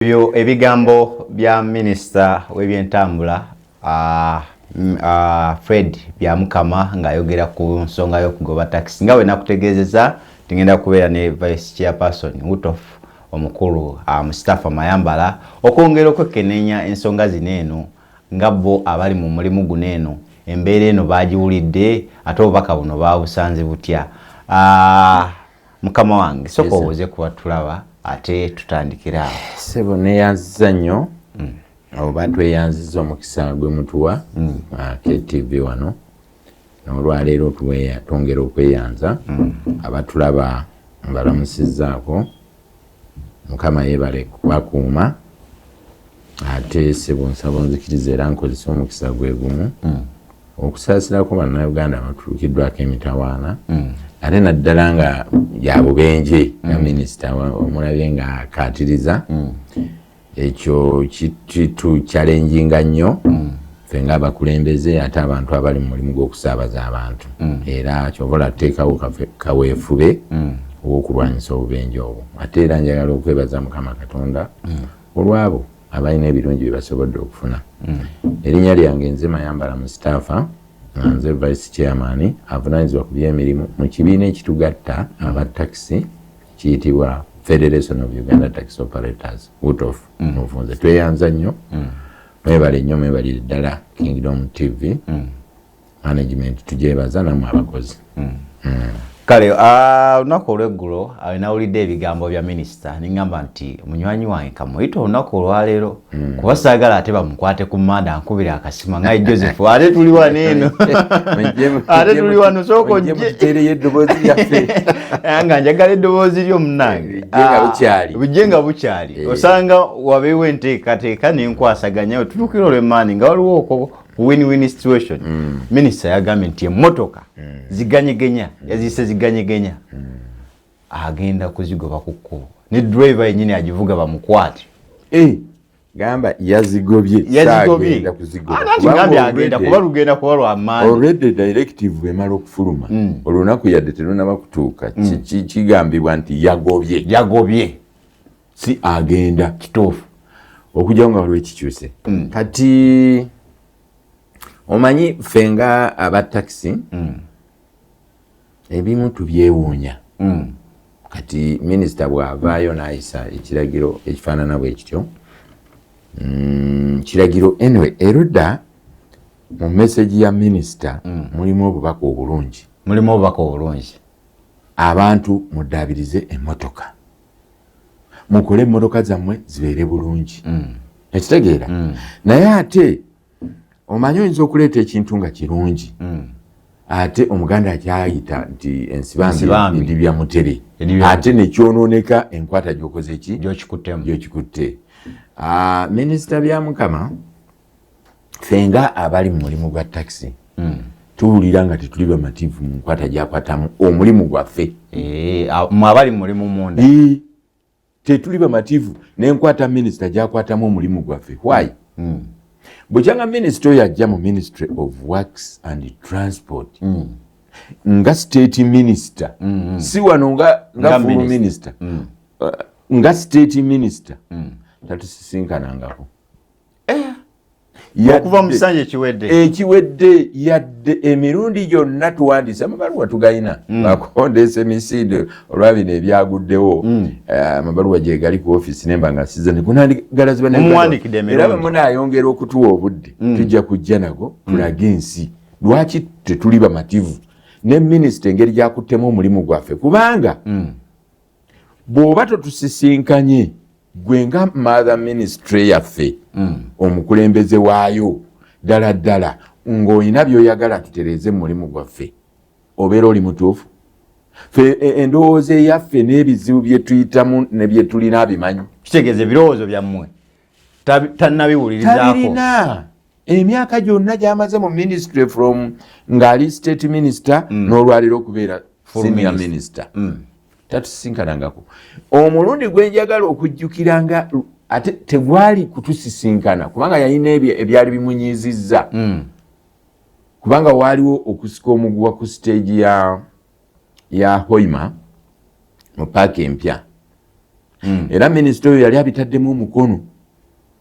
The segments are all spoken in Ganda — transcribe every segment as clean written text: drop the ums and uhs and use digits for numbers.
Ebyo ebigambo bya minisita w'ebyentambula Fred Byamukama ng'ayogera ku nsonga y'okugoba takisi. Nga bwe nakutegeezezza, tugenda kubeera ne vice chairperson UTOF omukulu Mustafa Mayambala okwongera okwekenneenya ensonga zino eno, nga bo abali mu mulimu guno eno embeera eno bagiwulidde, ate obubaka buno babusanze butya. Mukama wange, soka obuuze kuba tulaba ate tutandikira awo. Sebo, neyanziza nnyo oba tweyanziza omukisa gwe mutuwa KTV wano n'olwaleero. Twongera okweyanza abatulaba, mbalamusizzaako. Mukama yeebale kubakuuma. Ate sebo, nsaba onzikiriza era nkozesa omukisa gwe gumu okusaasirako Bannayuganda abatuukiddwako emitawaana, ate naddala nga ya bubenje, nga minisita omulabye nga akaatiriza. Ekyo kitu-challenginga nnyo ffe ng'abakulembeze, ate abantu abali mu mulimu gw'okusaabaza abantu. Era kyova olaba tuteekawo kaweefube ow'okulwanyisa obubenje obwo. Ate era njagala okwebaza Mukama Katonda olwabo abalina ebirungi bye basobodde okufuna. Erinnya lyange nze Mayambala Mustafa, nga nze vice chairman avunaanyizibwa ku byemirimu mu kibiina ekitugatta aba takisi kiyitibwa Federation of Uganda Taxi Operators, UTOF mufunze. Tweyanza nnyo, mwebale nnyo, mwebalire ddala. Kingdom TV management tugyebaza, nammwe abakozi. Kale olunaku olweggulo nawulidde ebigambo bya minisita, niŋŋamba nti munywanyi wange kamuyite olunaku olwaleero, kuba saagala ate bamukwate ku manda nkubira akasima nga Joseph, ate tuli wano eno, ate tuli wano, sooka ojje. Mututeereyo eddoboozi lyaffe. Nga njagala eddoboozi lyo, munnange. Bijje nga bukyali. Bijje nga bukyali. Osanga wabeewo enteekateeka n'enkwasaganya wetutuukira olw'emaani nga waliwo okwo win-win situation. Minisita yagambye nti emmotoka ziganyegenya, yaziyise ziganyegenya, agenda kuzigoba ku kkubo, ne driver yennyini agivuga bamukwate. Eh, gamba yazigobye. Yazigobye. Saagenda kuzigoba. Ah, nanti ngambye agenda kuba lugenda kuba lwamaanyi. Already directive bwemala okufuluma, olunaku yadde terunaba kutuuka, kigambibwa nti yagobye. Yagobye. Si agenda. Kituufu. Okujjawo nga waliwo ekikyuse. Kati omanyi ffe nga aba takisi ebimu tubyewuunya. Kati minisita bw'avaayo n'ayisa ekiragiro ekifaanana bwe kityo, kiragiro anyway, erudda mu message ya minisita mulimu obubaka obulungi. Mulimu obubaka obulungi. Abantu muddaabirize emmotoka, mukole emmotoka zammwe zibeere bulungi. Ekitegeera, naye ate omanyi oyinza okuleeta ekintu nga kirungi, ate Omuganda akyayita nti ensibambi Ensibambi. Edibya mutere. Edibya. Ate nekyonooneka enkwata gyokoze ki? Gyokikuttemu. Gyokikutte. Ah, minisita Byamukama, ffe nga abali mu mulimu gwa takisi tuwulira nga tetuli bamativu mu nkwata gyakwatamu omulimu gwaffe. Eh, mwe abali mu mulimu munda. Eh, tetuli bamativu nenkwata minisita gyakwatamu omulimu gwaffe. Why? Bwekyanga minisita oyo ajja mu Ministry of Works and Transport nga state minister, si wano nga Nga full minister. minister, nga state minister tatusisinkanangako. Okuva mu kisanja ekiwedde. Ekiwedde. Yadde emirundi gyonna tuwandiise amabaluwa tugayina, bakondeesa emisinde olwa bino ebyaguddewo. Amabaluwa gyegali ku office, nemba nga size negunandigalaziba. Mumuwandiikidde emirundi. Era bwe munaayongera okutuwa obudde, tujja kujja nago tulage ensi lwaki tetuli bamativu ne minisita engeri gyakuttemu omulimu gwaffe, kubanga bw'oba totusisinkanye gwe nga mother ministry yaffe, omukulembeze waayo ddala ddala, ng'olina by'oyagala tutereeze mu mulimu gwaffe, obeera oli mutuufu. Fe endowooza eyaffe n'ebizibu bye tuyitamu ne bye tulina abimanyi. Kitegeeza ebirowoozo byammwe tannabiwulirizaako. Tabirina. Emyaka gyonna gyamaze mu ministry, from ng'ali state minister n'olwaliro okubeera Full senior minister. minister, tatusisinkanangako. Omulundi gwe njagala okujjukira nga ate tegwali kutusisinkana, kubanga yalina ebyo ebyali bimunyiizizza, kubanga waaliwo okusika omuguwa ku stage ya Hoima mu paaka empya. Era minisita oyo yali abitaddemu omukono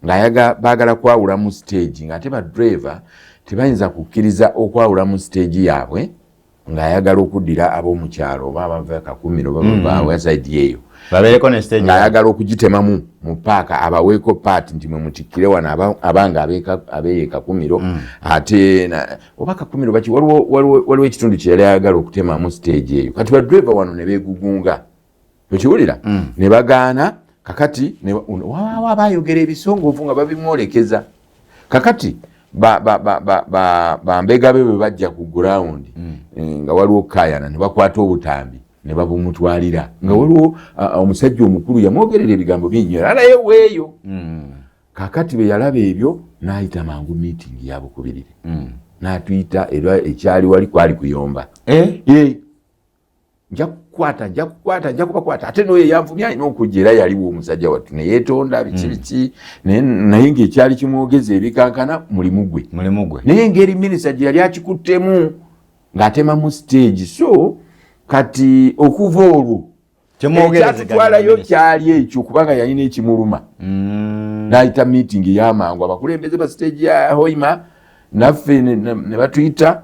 ng'ayaga baagala kwawulamu stage, ng'ate ba driver tebayinza kukkiriza okwawulamu stage yaabwe, ng'ayagala okuddira ab'omukyalo oba abava Kakumiro oba bavaawo side eyo. Babeereko ne stage. Ng'ayagala okugitemamu mu paaka, abaweeko part nti mwe mutikkire wano, abanga abeeyo e Kakumiro. Ate oba Kakumiro baki, waliwo ekitundu kye yali ayagala okutemamu stage eyo. Kati ba driver wano ne beegugunga, okiwulira, ne bagaana. Kakati wabaawo abayogera ebisongovu nga babimwolekeza. Kakati bambega be bwe bajja ku ground, nga waliwo kayana, ne bakwata obutambi ne babumutwalira, nga waliwo omusajja omukulu yamwogerera ebigambo bingi era naye weeyo. Kakati bwe yalaba ebyo, n'ayita mangu meeting yabukubirire, n'atuyita, era ekyali wali kwali kuyomba. Eh? Eh, nja kukwata, nja kukwata, nja kubakwata. Ate n'oyo eyanvumya alina okujja, era yaliwo omusajja wattu neyeetonda biki biki, naye ng'ekyali kimwogeza ebikankana mulimu gwe. Mulimu gwe. Naye engeri minisita gye yali akikuttemu ng'atemamu stage, so kati okuva olwo ekyatutwalayo kyali ekyo, kubanga yalina ekimuluma. N'ayita meeting ey'amangu, abakulembeze ba stage ya Hoima naffe ne batuyita.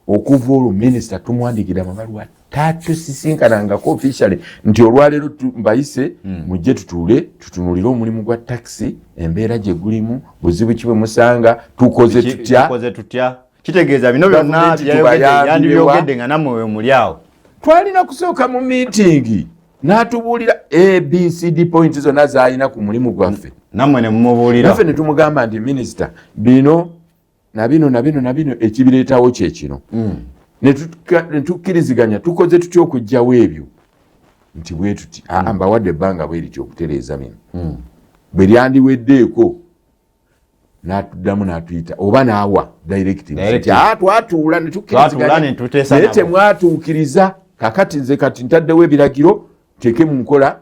Okuva olwo minisita tumwandikira amabaluwa, tatusisinkanangako officially nti olwaleero mbayise mujje tutuule tutunulire omulimu gwa taxi, embeera gye gulimu, buzibu ki bwe musanga, tukoze tutya. Tukoze tutya? Kitegeeza bino byonna Gavumenti tubayambire. Yandibyogedde nga nammwe we muli awo. Twalina kusooka mu meeting n'atubuulira ABCD point zonna z'alina ku mulimu gwaffe. Nammwe ne mumubuulira. Naffe ne tumugamba nti minisita, bino na bino na bino na bino ekibireetawo kye kino. Ne tukkiriziganya tukoze tutya okuggyawo ebyo, nti bwe tuti, aa, mbawadde ebbanga bwe riti okutereeza bino. Bwe lyandiweddeeko n'atuddamu n'atuyita oba n'awa directive. Directive. Nti, "Ah, twatuula ne Twatuula tukkiriziganya ne tuteesa naye nabo." Temwatuukiriza. Kakati nze kati ntaddewo ebiragiro, teeke mu nkola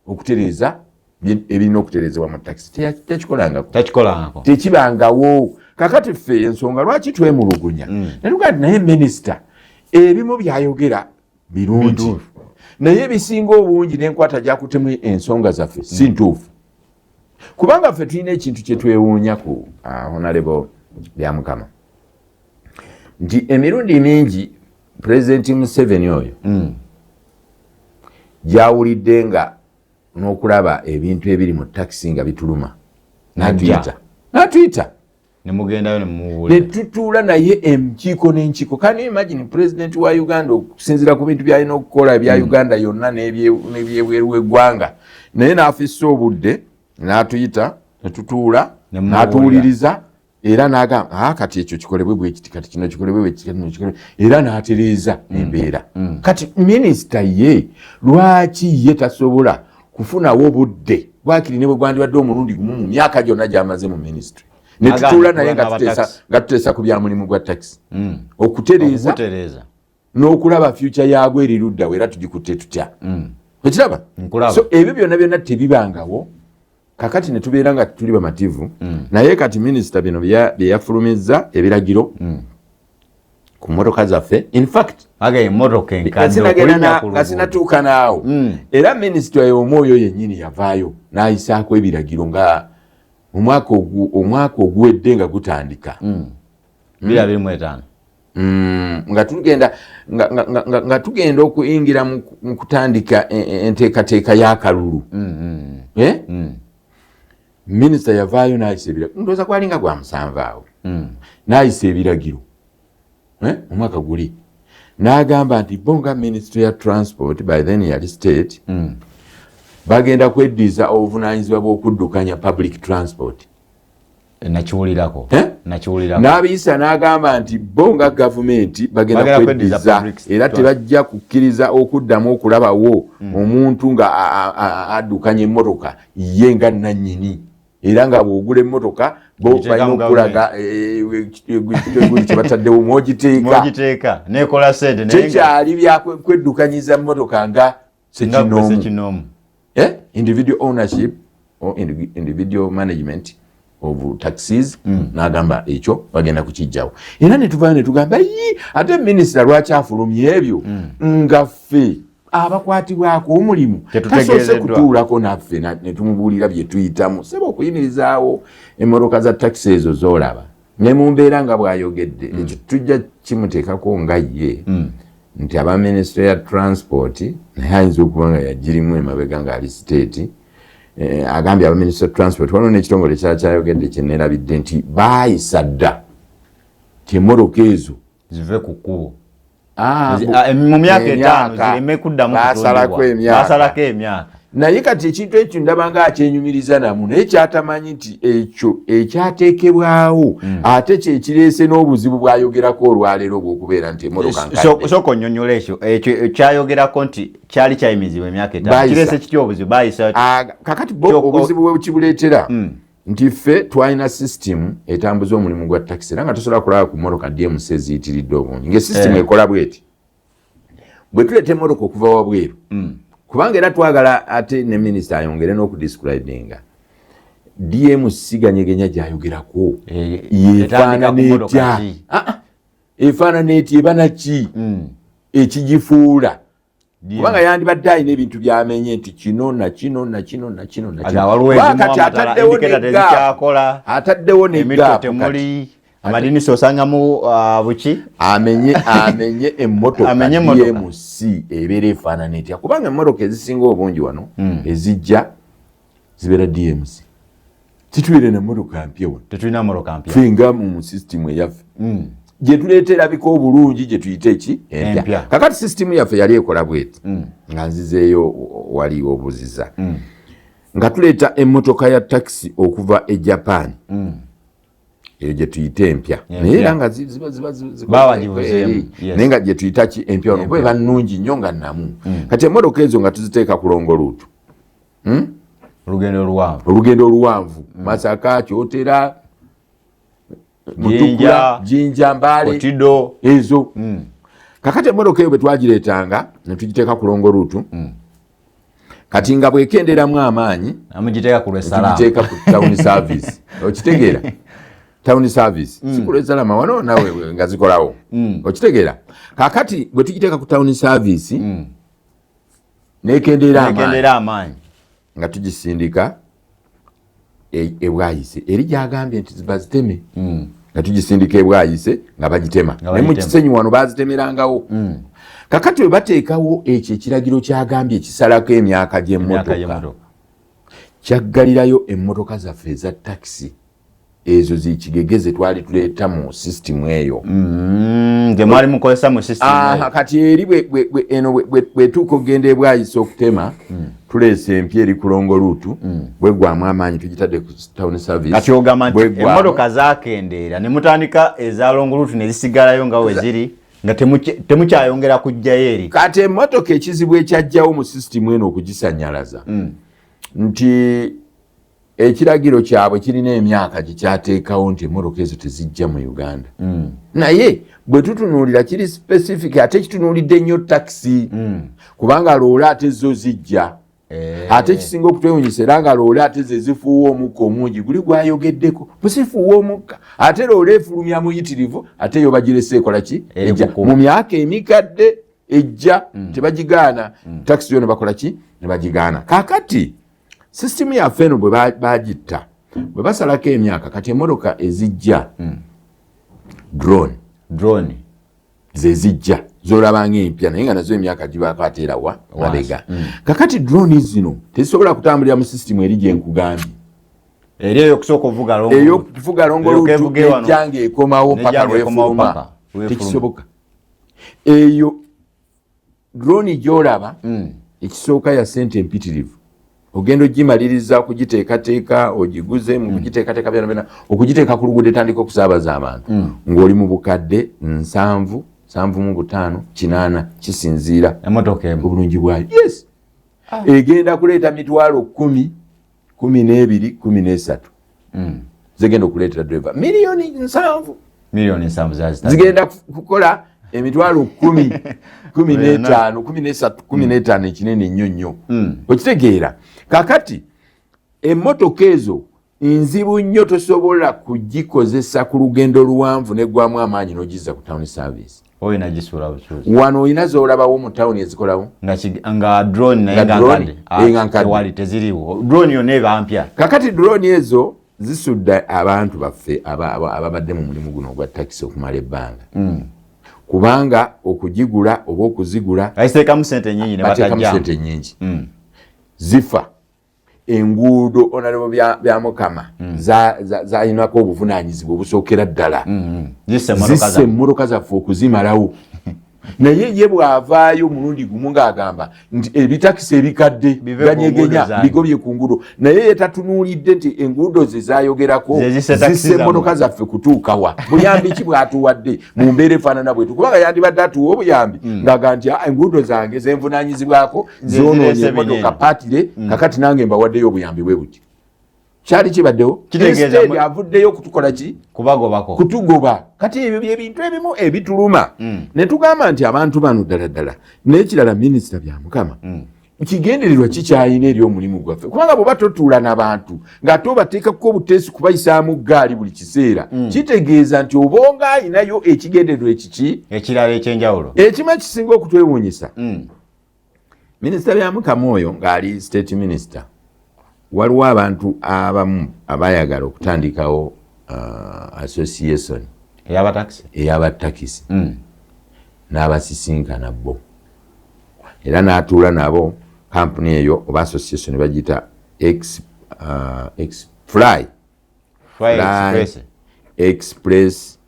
okutereeza ebirina okutereezebwa mu takisi. Tekikolangako. Takikolangako. Tekibangawo. Kakati ffe ensonga lwaki twemulugunya, netugaa nti naye minisita ebimu byayogera birungi, Bituufu. naye ebisinga obungi n'enkwata gyakutemu ensonga zaffe si ntuufu, kubanga ffe tulina ekintu kye twewuunya ku Honorable Byamukama, nti emirundi mingi Pulezidenti Museveni oyo gyawulidde nga n'okulaba ebintu ebiri mu takisi nga bituluma, n'atuyita, n'atuyita. Ne mugendayo ne mumubuulira. Ne tutuula naye enkiiko n'enkiiko. Can you imagine president wa Uganda, okusinziira ku bintu byalina okukola ebya Uganda yonna n'ebyebweru w'eggwanga, naye n'afissa obudde n'atuyita ne tutuula, Ne mumubuulira. N'atuwuliriza era n'agamba, "Ah, kati ekyo kikolebwe bwe kiti, kati kino kikolebwe bwe kiti, kati kino kikolebwe," era n'atereeza embeera. Kati minisita ye lwaki ye tasobola kufunawo budde bwakiri ne bwe gwandibadde omulundi gumu mu myaka gyonna gy'amaze mu ministry, ne N'agaana tutuula naye nga okutuula tuteesa, n'abataxi. nga tuteesa ku bya mulimu gwa taxi, okutereeza Okutereeza. n'okulaba future yaagwo eri luddawo era tugikutte tutya. Ekiraba? Nkulaba. So ebyo byonna byonna tebibangawo. Kakati ne tubeera nga tuli bamativu, naye kati minisita bino bye yafulumizza ebiragiro ku mmotoka zaffe, in fact Aga emmotoka enkadde sinagenda okulinnya ku nga luguudo. sinatuuka naawo. Era minisita omwoyo yennyini yavaayo n'ayisaako ebiragiro nga omwaka oguwedde nga gutandika. 2025. Nga tugenda nga tugenda okuyingira mu kutandika enteekateeka y'akalulu. Eh? Minisita yavaayo n'ayisa ebiragiro, ndowooza kwalinga gwa 7 awo, n'ayisa ebiragiro, eh? Omwaka guli n'agamba nti bo nga ministry ya transport, by then yali state, bagenda kweddiza obuvunaanyizibwa bw'okuddukanya public transport. Nakiwulirako. Eh? Nakiwulirako. N'abiyisa n'agamba nti bo nga gavumenti bagenda Bagenda kweddiza kweddiza public era transport. Tebajja kukkiriza okuddamu okulabawo omuntu nga addukanya emmotoka ye nga nannyini, era nga bw'ogula emmotoka bo Ogiteeka balina mu okulaga kye bataddewo mwogiteeka. Mwogiteeka nekola sente naye Tekyali bya kweddukanyiza mmotoka nga nga gwe sekinoomu. sekinoomu. Eh? Individual ownership or individual management of taxis. N'agamba ekyo bagenda kukijjawo, era ne tuvaayo ne tugamba, yi, ate minisita lwaki afulumya ebyo, nga ffe Abakwatibwako omulimu tasoose kutuulako naffe ne tumubuulira bye tuyitamu. Seba okuyimirizaawo emmotoka za takisi ezo z'olaba ne mu mbeera nga bw'ayogedde, ekyo tujja kimuteekako nga ye nti aba minisitule ya transport, naye ayinza okuba nga yagirimu emabega ng'ali state. Agambye aba minisitule ya transport, waliwo n'ekitongole ekirala kyayogedde kyeneerabidde, nti baayisa dda ti emmotoka ezo zive ku kkubo mu myaka 5, zireme kuddamu. Basalako emyaka. Emyaka. Naye kati ekintu ekyo ndaba nga akyenyumiriza namu, naye kyatamanyi nti ekyo ekyateekebwawo ate kyekireese n'obuzibu bwayogerako olwaleero obwokubeera nti emmotoka nkadde. Sooka onnyonnyola ekyo kyayogerako nti kyali kyayimirizibwa emyaka 5, kireese kitya obuzibu? Bayisa Kakati bo obuzibu bwe kibuleetera nti ffe twalina sisitimu etambuza omulimu gwa takisi, era nga tosobola kulaba ku mmotoka DMC eziyitiridde obungi, ngaesisitimu ekola bweti: bwe tuleeta emmotoka okuva wabweru, kubanga era twagala ate ne minisita ayongere n'okudescribinga DMC ganyegenya gyayogerako yefaanana etya, efaanana etya, eba naki ekigifuula, kubanga yandibadde alina ebintu byamenye nti kino nakino nakino nakino. Nakati ataddewo ne gap, amadinisa osangamu buki. Amenye emmotoka DMC ebeera efaanana etya, kubanga emmotoka ezisinga obungi wano ezijja zibeera DMC. Titubeere nemmotoka mpya wano. Tetulina mmotoka mpya. Fenga mu sisitimu eyaffe gye tuleeta erabika obulungi, gye tuyita eki? Empya. Kakati sisitimu yaffe yali ekola bweti, nga nzizeeyo wali obuziza, nga tuleeta emmotoka ya takisi okuva e Japan, eyo gye tuyita empya, naye era nga naye nga gye tuyita ki? Empya wano, kuba eba nnungi nnyo nga namu. Kati emmotoka ezo nga tuziteeka ku long route. Olugendo oluwanvu. Olugendo oluwanvu, Masaka, Kyotera, Mutukula, Jinja, Mbale. Kotido. Ezo. Kakati emmotoka eyo bwe twagireetanga ne tugiteeka ku long route, kati nga bwekenderamu amaanyi, Amugiteeka ku lwesalamu. Tugiteeka ku town service, okitegeera? Town service, si ku lwesalama wano nawe nga zikolawo, okitegeera? Kakati bwe tugiteeka ku town service, nekendeera amaanyi, nga tugisindika ebwayise eri gyagambye nti baziteme, nga tugisindika ebwayise nga bagitema, naye mu Kisenyi wano bazitemerangawo. Kakati bwe bateekawo ekyo ekiragiro kyagambye ekisalako emyaka gy'emmotoka, kyaggalirayo emmotoka zaffe eza takisi ezo zikigegeze twali tuleeta mu sisitimu eyo. Gemwali mukozesa mu sisitimu. Kati eri eno bwetuuka okugenda ebwayisa okutema, tuleesa empya eri ku long route, bwegwamu amaanyi tugitadde ku town service. Kati ogamba nti emmotoka zakendeera ne mutandika eza long route ne zisigalayo nga we ziri, nga temukyayongera kujjayo eri. Kati emmotoka ekizibu ekyajjawo mu sisitimu eno okugisanyalaza nti ekiragiro kyabwe kirina emyaka gyekyateekawo nti emmotoka ezo tezijja mu Uganda, naye bwe tutunuulira kiri specific, ate kitunuulidde nnyo takisi, kubanga loole ate zo zijja. Ate kisinga okutwewunyisa era nga loole ate ze zifuuwa omukka omungi guli gwayogeddeko, busifuuwa omukka, ate loole efulumya muyitirivu, ate yo bagirese ekola ki? Mu myaka emikadde ejja tebagigaana, takisi yo ne bakola ki? Ne bagigaana. Kakati sisitimu yaffe eno bwe bagitta, bwe basalako emyaka, kati emmotoka ezijja drone. Drone. Zezijja zolabanga empya, naye nga nazo emyaka gibaako ate erawa mabega. Kakati drone zino tezisobola kutambulira mu sisitimu eri gyenkugambye. Eri eyokusooka ovuga. Eyokuvuga long route ejja ngaekomawo paka lwefuluma, tekisoboka. Eyo drone gyolaba, ekisooka ya sente empitirivu, ogenda ogimaliriza okugiteekateeka, ogiguze mu kugiteekateeka byona byona, okugiteeka ku luguudo etandika okusaabaza abantu, ng'oli mu bukadde 70, 75, 80, kisinziira emotoka emu obulungi bwayo. Yes, egenda kuleeta mitwalo 10, 12, 13. Zigenda okuleetera driver miliyoni 70. Miliyoni 70 zazita. Zigenda kukola emitwalo 10, 15, 13, 15, ekinene nnyo nnyo. Okitegeera? Kakati emmotoka ezo nzibu nnyo, tosobola kugikozesa ku lugendo luwanvu neggwamu amaanyi n'ogizza ku town service. Oyina gisuula busuuzi. Wano oyina z'olabawo mu tawuni ezikolawo? Nga drone, naye nga nkadde. Ah, tewali, teziriwo. Drone yonna eba mpya. Kakati drone ezo zisudde abantu baffe ababadde mu mulimu guno ogwa takisi okumala ebbanga. Kubanga okugigula oba okuzigula Baziteekamu sente nyingi ne bateekamu batajjamu. sente nyingi. Zifa enguudo. Onalebo bya Mukama zayinako obuvunanyizibwa obusookera ddala. Zisse emmotoka Zisse emmotoka zaffe okuzimalawo. Naye ye bw'avaayo omulundi gumu ng'agamba nti ebitakisi ebikadde Bive ku nguudo ganyegenya zange. bigobye ku nguudo, naye ye tatunuulidde nti enguudo ze zayogerako Ze zisse takisi zisse zammwe. Emmotoka zaffe kutuukawa. Buyambi ki bw'atuwadde mu mbeera efaanana bwetu? Kubanga yandibadde atuwa obuyambi ng'aga nti, "Ah, enguudo zange zenvunaanyizibwako Ze zoonoonye zireese emmotoka binene." paatire, kakati nange mbawaddeyo obuyambi bwe buti." Kyali kibaddewo. Kitegeeza Instead avuddeyo kutukola ki? Kubagobako. Kutugoba. Kati ebyo byebintu ebimu ebituluma ne tugamba nti abantu bano ddala ddala. N'ekirala, minisita Byamukama kigendererwa kikyayina eri omulimu gwaffe? Kubanga bw'oba totuula n'abantu ng'ate obateekako obuteesi kubayisaamu gaali buli kiseera, kitegeeza nti obonga ayinayo ekigendererwa ekiki Ekirala ekyenjawulo. Ekimu ekisinga okutwewuunyisa, minisita Byamukama oyo ng'ali state minister, waliwo abantu abamu abayagala okutandikawo association Ey'abatakisi. Ey'abatakisi. N'abasisinkana bo era n'atuula nabo. Kampuni eyo oba association bagiyita X Fly Fly Fly Express. Express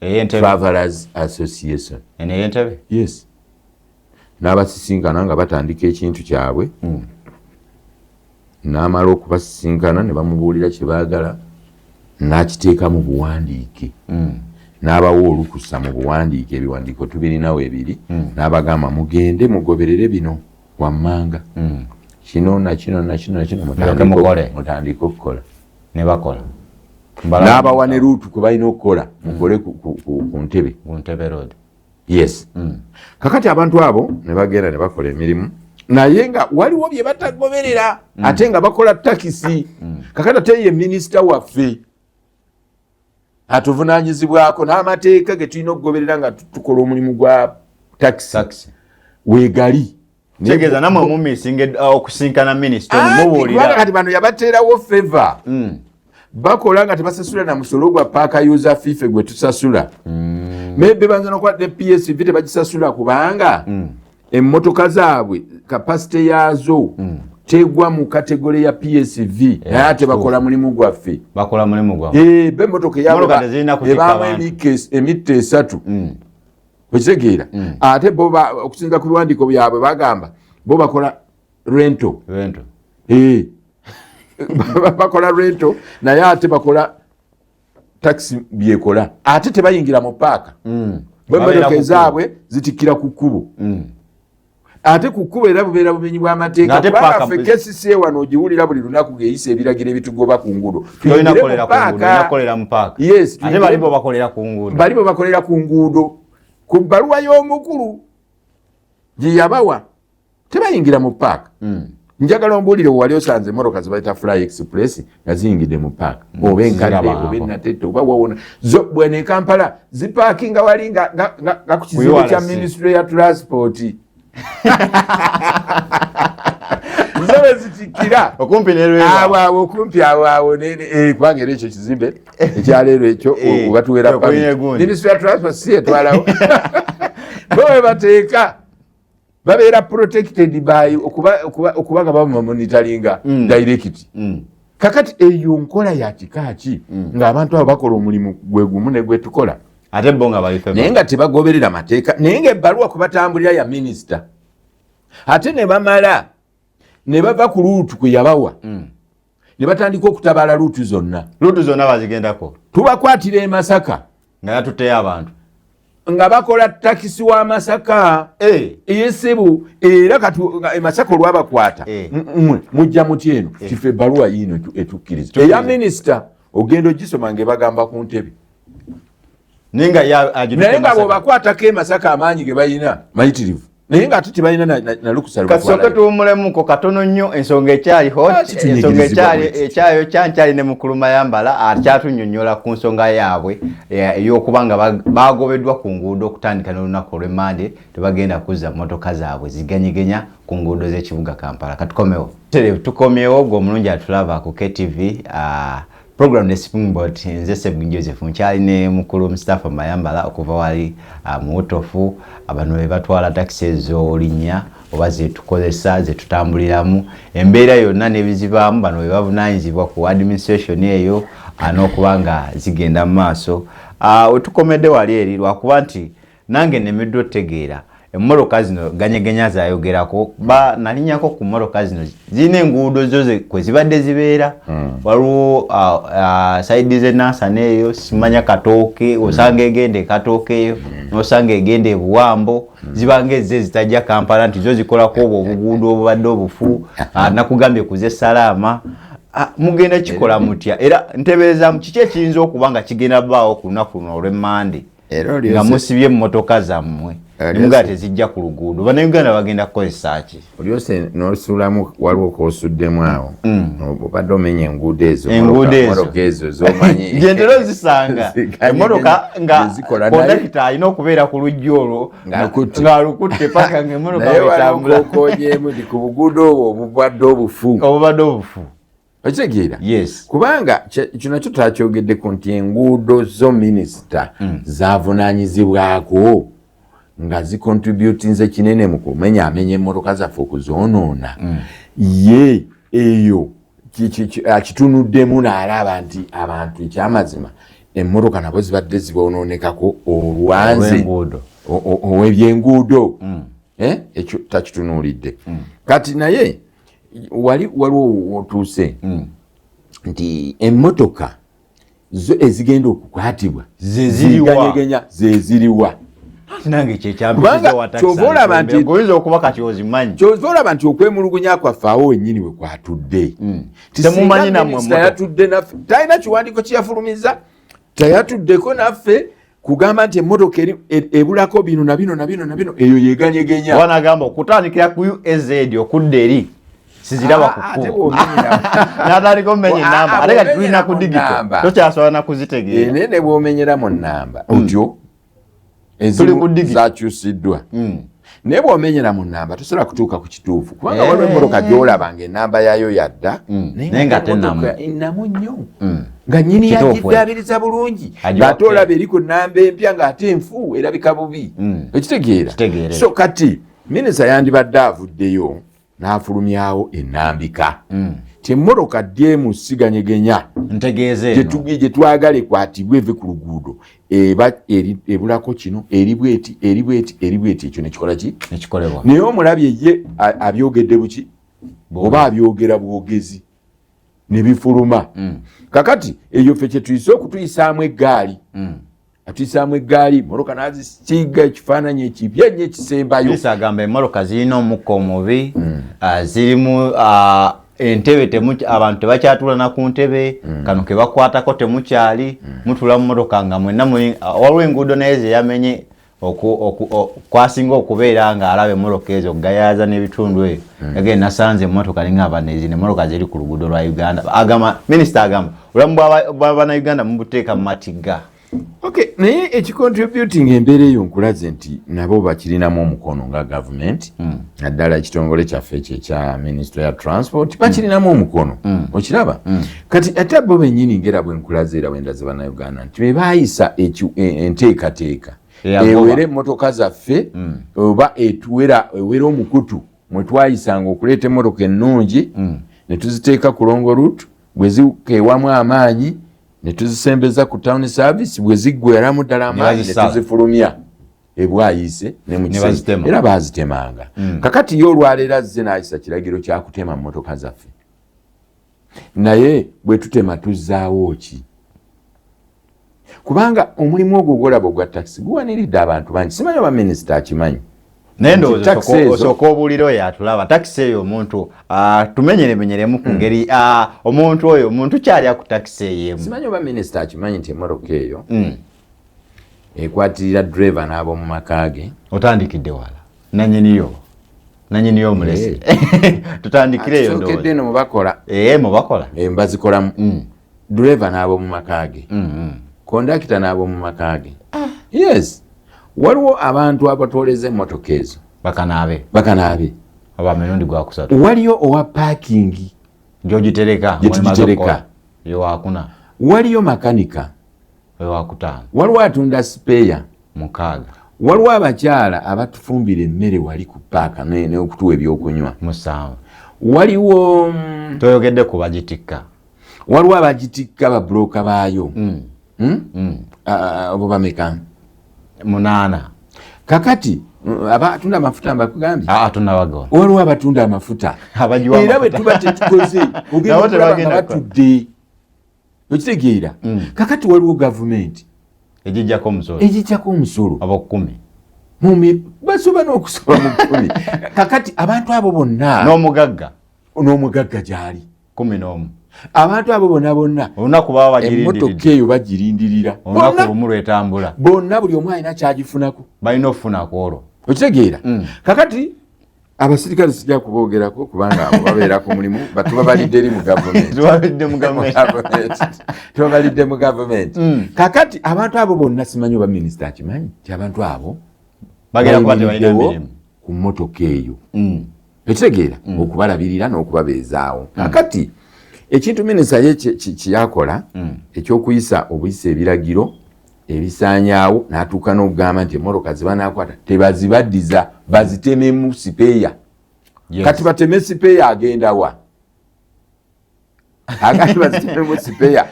Ey'Entebe. Travelers Association. Eno ey'Entebe. Yes, n'abasisinkana nga batandika ekintu kyabwe. N'amala okubasisinkana ne bamubuulira kye baagala, n'akiteeka mu buwandiike, n'abawa olukusa mu buwandiike. Ebiwandiiko tubirinawo ebiri. N'abagamba, "Mugende mugoberere bino wammanga, kino nakino nakino nakino, Mulyoke mukole. mutandike okukola." Ne bakola. N'abawa ne route kwe balina okukola, mukole ku Ntebe. Ku Ntebe Road. Yes. Kakati abantu abo ne bagenda ne bakola emirimu, naye nga waliwo bye batagoberera, ate nga bakola takisi. Kakati ate ye minisita waffe atuvunanyizibwako n'amateeka ge tulina okugoberera nga tukola omulimu gwa takisi Taxi. Weegali. Kitegeeza nammwe mumisinga okusinkana minisita ono. Anti kubanga Mubuulira. Kati bano yabateerawo favor. Bakola nga tebasasula na musolo gwa park user fee gwe tusasula. Maybe banza nokuba ne PSV tebagisasula, kubanga emmotoka zaabwe capacity yaazo tegwa mu category ya PSV, naye ate bakola mulimu gwaffe. Bakola mulimu gwammwe. Eh, be emmotoka Emmotoka tezirina kutikka ebaamu bantu. Emitto 3, okitegeera? Ate bo okusinza ku biwandiiko byabwe bagamba bo bakola rental. Rental. Eh. Bakola rental, naye ate bakola taxi byekola, ate tebayingira mu paaka. Bo Babeera emmotoka ku ezaabwe zitikkira ku kkubo, ate ku kkubo era bubeera bumenyi bw'amateeka. Ng'ate Kubanga paaka ffe KCCA wano ogiwulira buli lunaku ng'eyisa ebiragiro ebitugoba ku nguudo. Tolina Tuyingire mu kukolera ku nguudo, paaka. olina kukolera mu paaka. Yes, Ate bali bo bakolera ku nguudo. Bali bo bakolera ku nguudo. Ku bbaluwa y'omukulu gye yabawa tebayingira mu paaka. Njagala ombuulire wali osanze emmotoka zebayita Fly Express nga ziyingidde mu paaka, oba enkadde, Zirabangako. oba enatete, oba wawona zo bwene e Kampala zipaakinga wali nga ku kizimbe kya URC. Ministry ya Transport, zo bwe zitikkira. Okumpi ne Lwera. Awo awo okumpi awo awo kubanga era ekyo kizimbe ekyaleero ekyo batuwera Okulina egundi. Ministry ya Transport si etwalawo. Bo bwe bateeka babeera protected by okuba nga babamonitoringa direct. Kakati eyo nkola ya kika ki ng'abantu abo bakola omulimu gwe gumu ne gwe tukola, Ate bo nga bali naye nga tebagoberera mateeka, naye ngaebbaluwa kwe batambulira ya minisita, ate ne bamala ne bava ku route kwe yabawa ne batandika okutabaala route zonna? Route zonna bazigendako. Tubakwatira e Masaka. Nga yatutteyo abantu. Nga bakola takisi wa Masaka. Eyesibu era kati nga e Masaka olwabakwata, "Mmwe mujja muti eno?" "Kife ebbaluwa yiino etukkiriza eya minisita." Ogenda ogisoma ngaebagamba ku ntebe. Naye nga ye agitutte Naye nga Masaka. bw'obakwatako e Masaka, amaanyi ge balina mayitirivu. Naye nga ate tebalina na lukusa. Kasooke tuwumulemuko katono nnyo. Ensonga ekyali hot, ensonga ekyali ekyayo kyankyali ne mukulu Mayambala akyatunnyonnyola ku nsonga yaabwe ey'okuba nga bagobeddwa ku nguudo okutandika n'olunaku olw'Emmande. Tebagenda kuzza mmotoka zaabwe ziganyigenya ku nguudo z'ekibuga Kampala. Katukomewo, tukomyewo. Gwe omulungi atulaba ku KTV, program The Springboard, nze Sebwin Joseph, nkyali ne mukulu Mustapha Mayambala okuva wali mu UTOF. Abano be batwala takisi ezolinnya oba zetukozesa, zetutambuliramu, embeera yonna n'ebizibaamu. Bano be bavunaanyizibwa ku administration eyo n'okuba nga zigenda mu maaso. Wetukomedde wali eri lwakuba nti nange nemiddwa otegeera emmotoka zino ganyegenya zayogerako. Ba nalinyako ku mmotoka zino, zirina enguudo zo kwe zibadde zibeera. Waliwo side z'enansana eyo, simanya Katooke, osanga egenda ekatooke eyo, nosanga egenda ebuwambo. Zibanga ezze zitajja Kampala nti zo zikolako obwo obuguudo obubadde obufu. Nakugambye kuze Salaama. Mugenda kikola mutya? Era ntebeereza kiki ekiyinza okuba nga kigenda bbaawo ku lunaku luno olw'Emmande nga musibye emmotoka zammwe, nemugaa tezijja ku luguudo? Bannayuganda bagenda kukozesa ki? Olyose nosuulamu, waliwo kosuddemu awo. Obadde omenya enguudo ezo. Enguudo ezo zomanyi. Gyentera ozisanga emmotoka nga kondakita alina okubeera ku lujja olwo ng'alukutte paka nga emmotoka wetambula. Okonyemu nti ku buguudo obwo obubadde obufu. Obubadde obufu. Okitegeera? Yes. Kubanga kino kyo twakyogeddeko nti enguudo zo minisita zavunanyizibwako nga zicontributinze kinene mu kumenya amenya emmotoka zaffe okuzoonoona. Ye eyo akitunuddemu n'alaba nti abantu ekyamazima emmotoka nabo zibadde zibonoonekako olwanze ow'ebyenguudo. Ekyo takitunuulidde. Kati naye wali waliwo wotuuse nti emmotoka zo ezigenda okukwatibwa ziganyegenya zeziriwa? Nange kyova olaba nti oyinza okuba kati ozimanyi. Kyova olaba nti okwemulugunya kwaffe awo wennyini we kwatudde. Temumanyi nammwe. Yatudde naffe, talina kiwandiiko kyeyafulumiza, teyatuddeko naffe kugamba nti emmotoka ebulako bino na bino na bino na bino, eyo yeganyegenya. Wanagamba okutandikira ku UAZ okudda eri siziraba ku natandika omumenya enamba, ate kati tulina ku digital, tokyasobola nakuzitegeera. Naye ne bwomenyera mu namba otyo, ezimu zakyusiddwa, naye bw'omenyera mu namba tosobola kutuuka ku kituufu, kubanga waliwo emmotoka gy'olaba nga enamba yaayo yadda, naye nga tenamu enamu nnyo, nga nyini yagiddaabiriza bulungi, ng'ate olaba eri ku namba empya ng'ate enfu erabika bubi. Okitegeera? So kati minisita yandibadde avuddeyo n'afulumyawo enambika ti emmotoka dyemu siganyegenya ntegeeze gye twagala ekwatibwe eve ku luguudo eba ebulako kino, eri bweti, eri bweti, eri bweti, ekyo nekikola ki? Nekikolebwa. Naye omulabye ye abyogedde buki oba abyogera bwogezi ne bifuluma. Kakati eyo ffe kyetuyise okutuyisaamu eggaali, atuyisaamu eggaali, mmotoka nazisiiga ekifaananyi ekibi ennyo ekisembayo. Agamba emmotoka zirina omukka omubi, zirimu entebe, abantu tebakyatula na ku ntebe. Kano kebakwatako temukyali, mutula mu mmotoka nga mwenna muli. Waliwo enguudo naye zeyamenye kwasinga okubeera nga alaba emmotoka ezo gayaza n'ebitundu eyo. Agenda nasanze emmotoka ningamba nezino emmotoka ziri ku luguudo lwa Uganda. Agamba minisita, agamba obulamu bw'abannayuganda mubuteeka mu matigga. Okay, naye ekicontributing embeera eyo nkulaze nti nabo bakirinamu omukono nga gavumenti, naddala ekitongole kyaffe ekyo ekya Ministry ya Transport bakirinamu omukono. Okiraba kati ate bo bennyini ngera bwe nkulaze era bwendaze bannayuganda nti be baayisa enteekateeka ewere emmotoka zaffe oba etuwera ewere omukutu mwe twayisanga okuleeta emmotoka ennungi ne tuziteeka ku long route, bwe zikeewamu amaanyi ne tuzisembeza ku town service, bwe ziggweramu ddala amaanyi ne tuzifulumya ebwayise ne mu Kisenyi, era bazitemanga. Kakati ye olwaleero azze n'ayisa kiragiro kya kutema mmotoka zaffe, naye bwe tutema tuzzaawo ki? Kubanga omulimu ogwo gwolaba ogwa takisi guwaniridde abantu bangi, simanyi oba minisita akimanyi. Naye ndowooza osooka obuulire oyo atulaba takisi eyo, omuntu tumenyeremenyeremu ku ngeri omuntu oyo omuntu kyalya ku takisi eyo emu. Simanyi oba minisita akimanyi nti emmotoka eyo ekwatirira driver n'ab'omu maka ge. Otandikidde wala. Nanyiniyo nanyiniyo omulese. Tutandikireyo. Tusookedde eno mubakola. Mubakola. Bazikolamu. Driver n'ab'omu maka ge, kondakita n'ab'omu maka ge. Yes, waliwo abantu abatwoleza emmotoka ezo. Bakanaabe. Bakanaabe. Aba mirundi gwakusatu. Waliyo owa parking. Gyogitereka. Gyetugitereka. Yowakuna. Waliyo makanika. Owakutaano. Waliwo atunda spare. 6. Waliwo abakyala abatufumbira emmere wali ku paaka n'okutuwa ebyokunywa. 7. Waliwo toyogedde ku bagitikka. Waliwo abagitikka babuloka baayo. Abo bameka? 8. Kakati abatunda amafuta mbakugambye? Tunabagona. Waliwo abatunda amafuta. Era bwe tuba tetukoze ogenda okulaba nga batudde. Okitegeera? Kakati waliwo gavumenti egijjako omusolo. Egijjako omusolo. Abo 10. Basoba n'okusoba mu 10. Kakati abantu abo bonna. N'omugagga. N'omugagga gy'ali. 11. Abantu abo bonna bonna. Olunaku baba bagirindiridde. Emmotoka eyo bagirindirira. Olunaku lumu lwetambula. Bonna buli omu alina kyagifunako. Balina okufuna ku olwo. Okitegeera? Kakati abasirikale sijja kuboogerako kubanga abo babeera ku mulimu, tubabalidde eri mu gavumenti. Tubabalidde mu gavumenti. Tubabalidde mu gavumenti. Kakati abantu abo bonna simanyi oba minisita akimanyi nti abantu abo bagenda kuba tebalina mirimu ku mmotoka eyo. Okitegeera? Okubalabirira n'okubabeezaawo. Kakati ekintu minisita ye kyeyakola ekyokuyisa obuyisa ebiragiro ebisaanyaawo, n'atuuka n'okugamba nti emmotoka ze banaakwata tebazibaddiza, bazitememu sipeeya. Kati bateme sipeeya agenda wa? Agambye bazitememu sipeeya.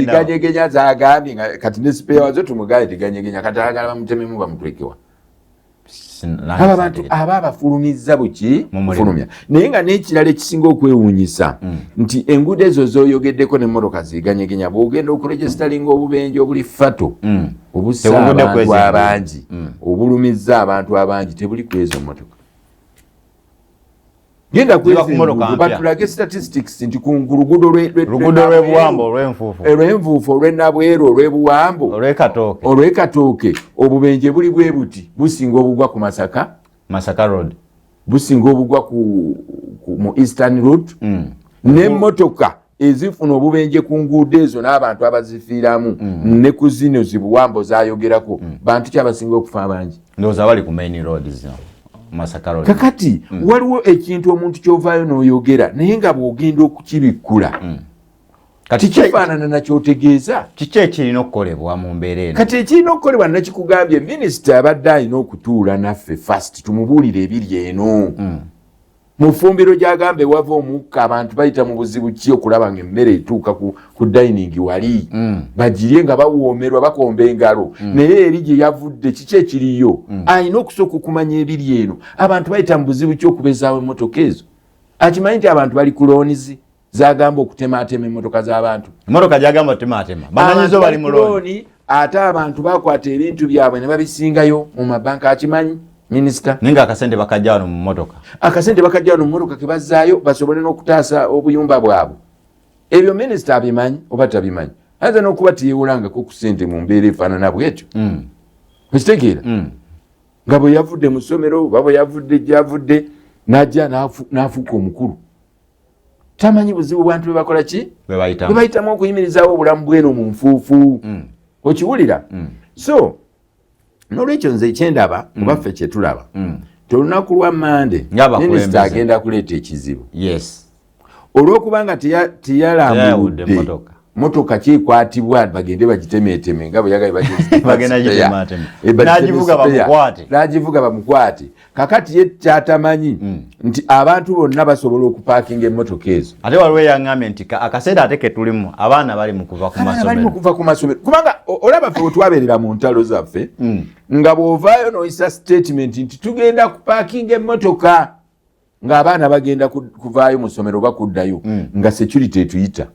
Ganyegenya zagambye nga kati ne sipeeya wazo tumugaye tiganyegenya, kati ayagala bamutememu bamutwekewa. Aba bantu aba abafulumizza buki? Fulumya. Naye nga n'ekirala ekisinga okwewuunyisa nti enguudo ezo z'oyogeddeko n'emmotoka ziganyegenya, bw'ogenda okuregisitalinga obubenje obuli fato, obussa abantu abangi, obulumizza abantu abangi, tebuli ku ezo mmotoka. Genda ku enguudo batulage statistics nti ku luguudo lw'ebuwambo olw'enfuufu, olw'enfuufu, olw'enabweru, olw'ebuwambo, olw'ekatooke, obubenje buli bwe buti businga obugwa ku Masaka, Masaka Road, businga obugwa ku mu Eastern Route. N'emmotoka ezifuna obubenje ku nguudo ezo n'abantu abazifiiramu ne ku zino zibuwambo zayogerako, bantu ki abasinga okufa abangi? Ndowooza bali ku main road zino. Masaka Road. Kakati waliwo ekintu omuntu ky'ovaayo n'oyogera naye nga bw'ogenda okukibikkula kikifaanana nakyotegeeza. Kiki ekirina okukolebwa mu mbeera eno? Kati ekirina okukolebwa nakikugambye, minisita abadde alina okutuula naffe fast tumubuulire ebiri eno. Mu ffumbiro gy'agamba ewava omukka abantu bayita mu buzibu ki okulaba ng'emmere etuuka ku dining wali. Bagirye nga bawoomerwa bakomba engalo. Naye eri gye yavudde kiki ekiriyo? Alina okusooka okumanya ebiri eno. Abantu bayita mu buzibu ki okubezaawo emmotoka ezo? Akimanyi nti abantu bali ku loonizi z'agamba okutemaatema emmotoka z'abantu. Emmotoka gy'agamba okutemaatema. Bamanyizo bali mu looni. Ate abantu bakwata ebintu byabwe ne babisingayo mu mabanka. Akimanyi minisita? Naye ng'akasente bakajja wano mu mmotoka. Akasente bakajja wano mu mmotoka ke bazzaayo basobole n'okutaasa obuyumba bwabwe. Ebyo minisita abimanyi oba tabimanyi? Ayinza n'okuba teyeewolangako ku ssente mu mbeera efaanana bw'etyo. Okitegeera? Nga bwe yavudde mu ssomero oba bwe yavudde gy'avudde n'ajja n'afuuka omukulu. Tamanyi buzibu bwantu bwe bakola ki? Bwe bayitamu. Bwe bayitamu okuyimirizaawo obulamu bw'eno mu nfuufu. Okiwulira? So n'olwekyo nze ekyendaba oba ffe kye tulaba nti olunaku lwa Mande minisita agenda kuleeta ekizibu. Olw'okubanga teyalambuludde motoka kyekwatibwa bagende bagitemeeteme nga bwe yagambye n'agivuga bamukwate. Kakati ye kyatamanyi nti abantu bonna basobola okupaakinga emmotoka ezo. Ate waliwo eyaŋŋambye nti akaseera ate ke tulimu abaana bali mu kuva ku masomero. Bali mu kuva ku masomero kubanga olaba ffe twabeerera mu ntalo zaffe nga bw'ovaayo n'oyisa statement nti tugenda kupaakinga emmotoka ng'abaana bagenda kuvaayo mu ssomero oba kuddayo nga security etuyita.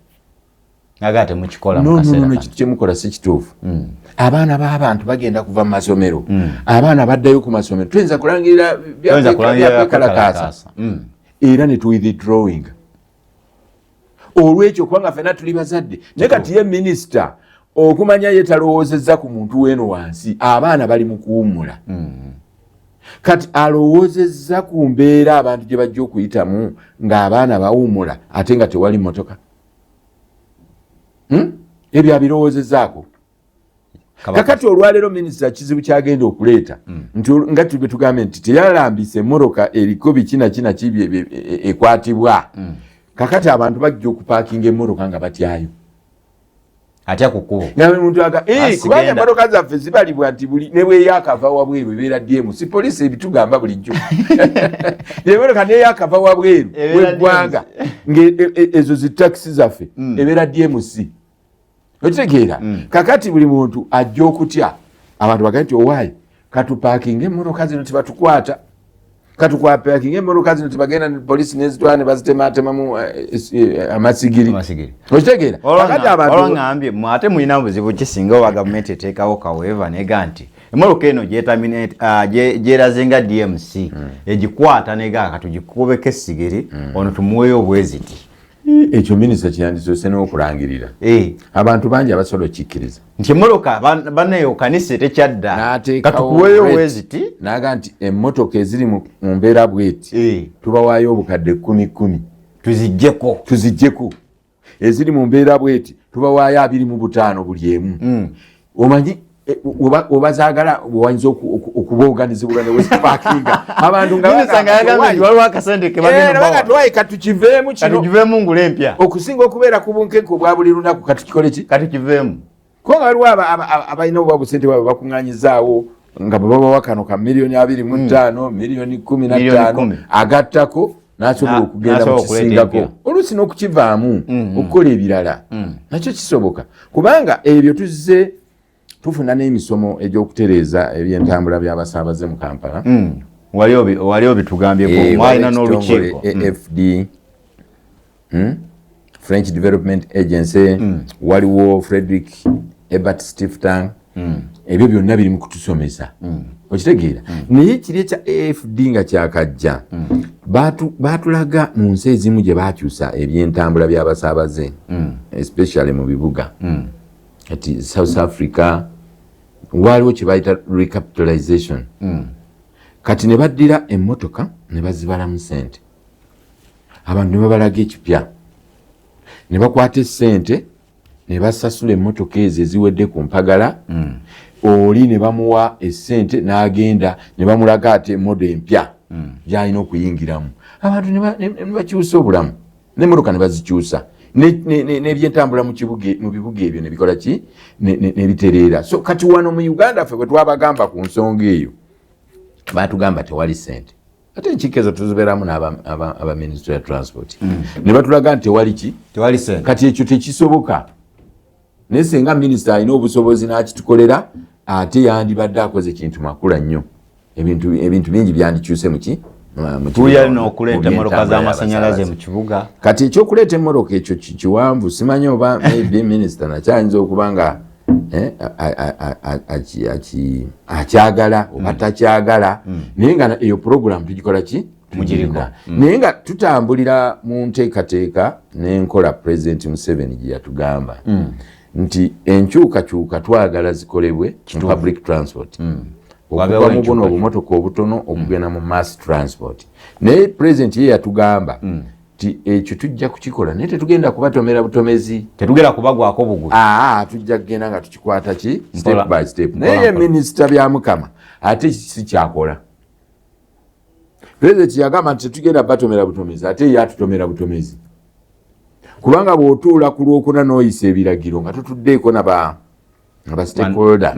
Aga temukikola mu kaseera kano. Ekintu kyemukola si kituufu. Abaana b'abantu bagenda kuva mu masomero. Abaana baddayo ku masomero. Tuyinza kulangirira byakalakaasa. Era ne tuwithdrawing. Olw'ekyo kubanga ffenna tuli bazadde. Naye kati ye minisita okumanya ye talowoozezza ku muntu weeno wansi, abaana bali mu kuwummula. Kati alowoozezza ku mbeera abantu gye bajja okuyitamu ng'abaana bawummula ate nga tewali mmotoka. Ebyo abirowoozezaako. Kakati olwaleero minisita kizibu kyagenda okuleeta nti nga tube tugambe nti teyalambise emmotoka eriko biki na ki na ki ekwatibwa. Kakati abantu bajja okupaakinga emmotoka nga batyayo. Atya ku kkubo. Nga buli muntu aga Asi kubanga genda. Emmotoka zaffe zibalibwa nti buli ne bweyakava wabweru ebeera DMC. Poliisi ebitugamba bulijjo, emmotoka neyakava wabweru Ebeera weggwanga ezo zi takisi zaffe ebeera DMC, okitegeera? Kakati buli muntu ajja okutya, abantu bagambe nti owaayi, katupaakinga emmotoka zino tebatukwata, katukwapakinga emmotoka zino tebagenda ne poliisi nezitwala ne bazitematemamu amasigiri. Amasigiri. Okitegeera? Kakati abantu Olwaŋŋambye mwe ate mulina buzibu kisinga oba gavumenti eteekawo kaweeva nega nti emmotoka eno gyeraze nga DMC egikwata nega katugikubeko essigiri, ono tumuweeyo obweziti. Ekyo minisita kyeyandisoose n'okulangirira. Abantu bangi abasobola okikkiriza. Nti emmotoka banneyo kanisa tekyadda, N'ateekawo katukuweeyo rate. obweziti. N'aga nti emmotoka eziri mu mbeera bweti tubawaayo obukadde kumi kumi. Tuziggyeko. Tuziggyeko. Eziri mu mbeera bweti tubawaayo 25 buli emu. Omanyi oba zaagala wayinza okuboganizibwa newezipakinga abantu nga Minisita nga yagambye nti waliwo akasente ke bagenda bagamba obbawa. Tiwayi, katukiveemu kino. Katugiveemu ngula empya. Okusinga okubeera ku bunkenke obwa buli lunaku, katukikole ki? Katukiveemu. Kubanga waliwo abalina obuba busente bwabwe bakuŋŋanyizaawo nga bwe babawa kano ka miliyoni 25, miliyoni 10 Miliyoni 5 10. Agattako n'asobola okugenda mu N'asobola okuleeta kisingako empya. Oluusi n'okukivaamu okukola ebirala nakyo kisoboka, kubanga ebyo tuzze tufuna n'emisomo egy'okutereeza ebyentambula by'abasaabaze mu Kampala. Wali obitugambyeko. Mwalina Waliwo ekitongole n'olukiiko. AFD, French Development Agency, waliwo Frederick Ebert Stiftung. Ebyo byonna biri mu kutusomesa, okitegeera? Naye kiri ekya AFD nga kyakajja, batulaga mu nsi ezimu gye bakyusa ebyentambula by'abasaabaze, especially mu bibuga. Kati South Africa waliwo kye bayita recapitalization. Kati ne baddira emmotoka ne bazibalamu sente, abantu ne babalaga ekipya, ne bakwata esente ne basasula emmotoka ezo eziwedde ku mpagala. Oli ne bamuwa esente n'agenda ne bamulaga ate model empya gyalina okuyingiramu. Abantu ne bakyusa obulamu n'emmotoka ne bazikyusa n'ebyentambula mu bibuga ebyo ne bikola ki? Ne bitereera. So kati wano mu Uganda ffe bwe twabagamba ku nsonga eyo, batugamba tewali sente. Ate enkiiko ezo tuzibeeramu n'aba ministry ya transport ne batulaga nti tewali ki? Tewali sente. Kati ekyo tekisoboka, naye senga minisita alina obusobozi n'akitukolera, ate yandibadde akoze kintu makula nnyo. Ebintu bingi byandikyuse muki Tuyali n'okuleeta emmotoka z'amasannyalaze mu kibuga. Kati ekyokuleeta emmotoka ekyo kiwanvu, simanyi oba maybe minisita nakyayinza okuba nga akyagala oba takyagala, naye nga eyo program tugikola ki? Tugirina, naye nga tutambulira mu nteekateeka n'enkola President Museveni gye yatugamba nti enkyukakyuka twagala zikolebwe mu public transport, okuva mu buno obumotoka obutono okugenda mu mass transport. Naye President ye yatugamba ti ekyo tujja kukikola, naye tetugenda kubatomera butomezi. Tetugenda kubagwako bugulu. Aa, tujja kugenda nga tukikwata ki step by step. Naye ye minisita Byamukama ate si kyakola. President yagamba nti tetugenda batomera butomezi, ate ye atutomera butomezi, kubanga bw'otuula ku Lwokuna n'oyisa ebiragiro nga totuddeeko naba aba stakeholder,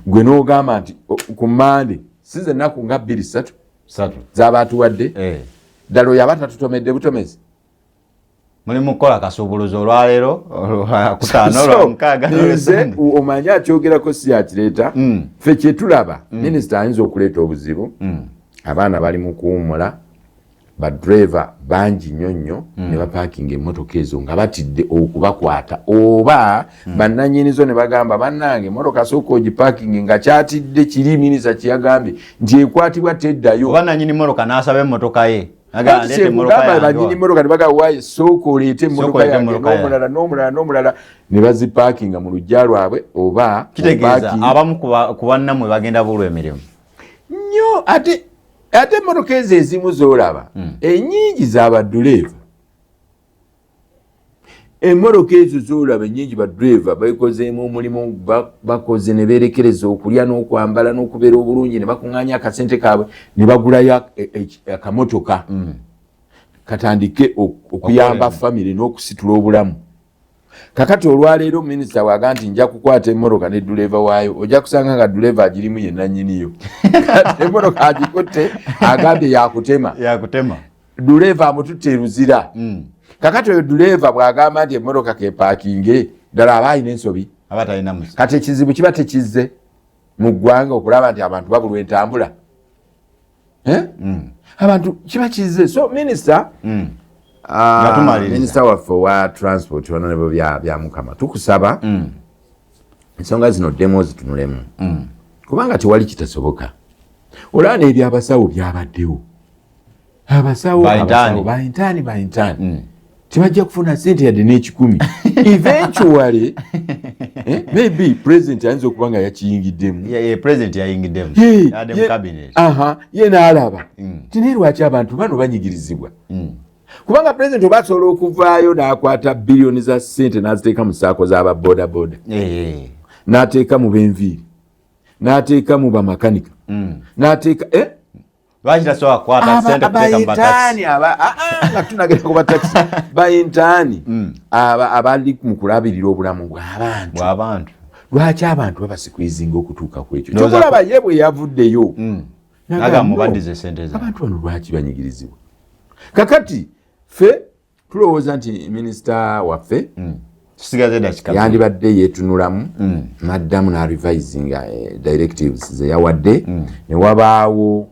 Gwe n'ogamba nti ku Mande, size ennaku nga 2 3 z'abatuwadde ddala, oyo aba tatutomedde butomezi. Mulimu kukola kasuubuluzo olwaleero olwakutaano, olwamukaaga. Nze omanyi akyogerako si yakireeta. Ffe kyetulaba, minisita ayinza okuleeta obuzibu. Abaana bali mu kuwummula, badriver bangi nnyo nnyo ne bapaakinga emmotoka ezo nga batidde okubakwata oba bannanyinizo ne bagamba, "Bannange, emmotoka sooka ogipaakinge," nga kyatidde kiri minisita kyeyagambye nti ekwatibwa teddayo. Oba nanyini mmotoka n'asaba emmotoka ye. Banyini mmotoka ne bagamba, "Waaye sooka oleete emmotoka yange," n'omulala n'omulala n'omulala ne bazipaakinga mu luggya lwabwe oba Kitegeeza abamu ku bannammwe bagenda bulwa emirimu. Nnyo. Ate ate emmotoka ezo ezimu z'olaba ennyingi z'abaduleeva. Emmotoka ezo z'olaba ennyingi baduleeva bakozeemu omulimu, bakoze ne beerekereza okulya n'okwambala n'okubeera obulungi, ne bakuŋŋaanya akasente kaabwe ne bagulayo akamotoka katandike okuyamba famire n'okusitula obulamu. Kakati olwaleero minisita bwaga nti nja kukwata emmotoka ne duleeva waayo, ojja kusanga nga duleeva agirimu ye nannyiniyo. Kati emmotoka agikutte, agambye yakutema. Yakutema. Duleeva amututte eruzira. Kakati oyo duleeva bw'agamba nti emmotoka kepaakinge, ddala aba alina ensobi? Aba talina musa. Kati ekizibu kiba tekizze mu ggwanga okulaba nti abantu babulwa entambula. Eh? Abantu kiba kizze. So minisita, Nga tumaliriza. Minisita waffe owa transport, honorable bya Mukama, tukusaba ensonga zino ddemu ozitunulemu, kubanga tewali kitasoboka. Olaba n'ebyabasawo byabaddewo, abasawo Bayintaani. abasawo bayintaani, bayintaani tebajja kufuna sente yadde n'ekikumi. Eventually, maybe president ayinza okuba nga yakiyingiddemu. Ye president yayingiddemu. Yadde mu cabinet. Aha, ye n'alaba ti naye lwaki abantu bano banyigirizibwa? Kubanga president oba asobola okuvaayo n'akwata biliyoni za ssente n'aziteeka mu SACCO z'ababodaboda, n'ateeka mu b'enviiri, n'ateeka mu bamakanika, n'ateeka Lwaki tasobola kukwata sente kuteeka mu batakisi? Bayintaani nga tunagenda ku batakisi, bayintaani abali mu kulabirira obulamu bw'abantu. Bw'abantu. Lwaki abantu babasikwizinga okutuuka ku ekyo? Ndowooza Kyokulaba ye bwe yavuddeyo n'agamba, Naga "No, mubaddize sente zaabwe." abantu bano lwaki banyigirizibwa? Kakati ffe tulowooza nti minisita waffe Tusigaze eddakiika. yandibadde yeetunulamu n'addamu n'arevisinga directives ze yawadde, ne wabaawo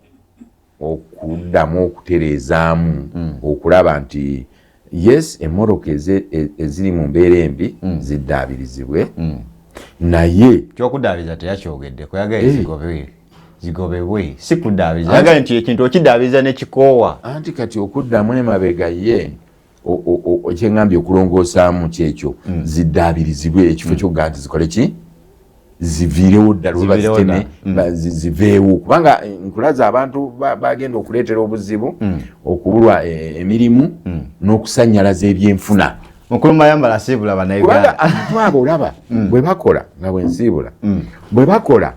okuddamu okutereezaamu okulaba nti yes, emmotoka eziri mu mbeera embi ziddaabirizibwe, naye Kyokuddaabiriza teyakyogedde, kuyagala zigobwe, zigobebwe, si kuddaabiriza. Yagala nti ekintu okiddaabiriza nekikoowa. Anti kati okuddamu emabega ye kyeŋŋambye okulongoosaamu kyekyo, ziddaabirizibwe ekifo kyokugamba nti zikole ki, ziviirewo ddala oba Ziviirewo baziteme, ddala. Ziveewo, kubanga nkulaza abantu bagenda okuleetera obuzibu okubulwa emirimu n'okusannyalaza ebyenfuna. Mukulu Mayambala, siibula Kubanga Bannayuganda. Abantu abo olaba bwe bakola, nga bwe nsiibula, bwe bakola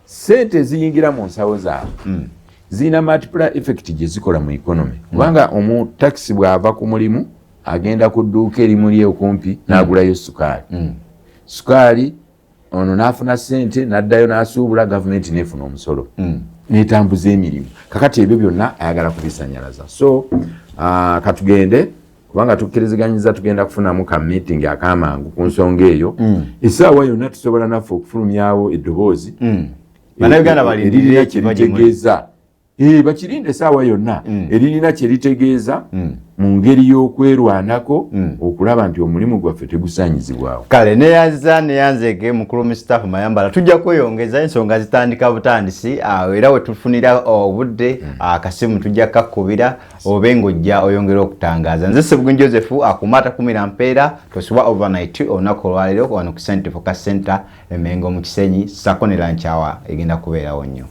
sente eziyingira mu nsawo zaabwe zirina multiplier effect gye zikola mu economy, kubanga omutakisi bw'ava ku mulimu agenda ku dduuka erimuli okumpi n'agulayo sukaali, sukaali ono n'afuna sente n'addayo n'asuubula, gavumenti n'efuna omusolo n'etambuza emirimu. Kakati ebyo byonna ayagala kubisanyalaza. So katugende, kubanga tukkiriziganyiza tugenda kufunamu ka meeting akamangu ku nsonga eyo. Essaawa yonna tusobola naffe okufulumyawo eddoboozi Bannayuganda balindirire eririna ekiva gye muli. kyeritegeeza. Bakirinde essaawa yonna, eririna kyeritegeeza mu ngeri y'okwerwanako okulaba nti omulimu gwaffe tegusanyizibwawo. Kale neyanza neyanzege mukulu Mustafa Mayambala, tujja kweyongeza, ensonga zitandika butandisi awo, era wetufunira obudde akasimu tujja kakkubira obe ng'ojja oyongera okutangaaza. Nze Sebugun Joseph akuma atakumira mpeera tosubwa overnight olunaku olwaleero wano ku St Focus Center Emengo mu Kisenyi, sako ne lankyawa egenda kubeerawo nnyo.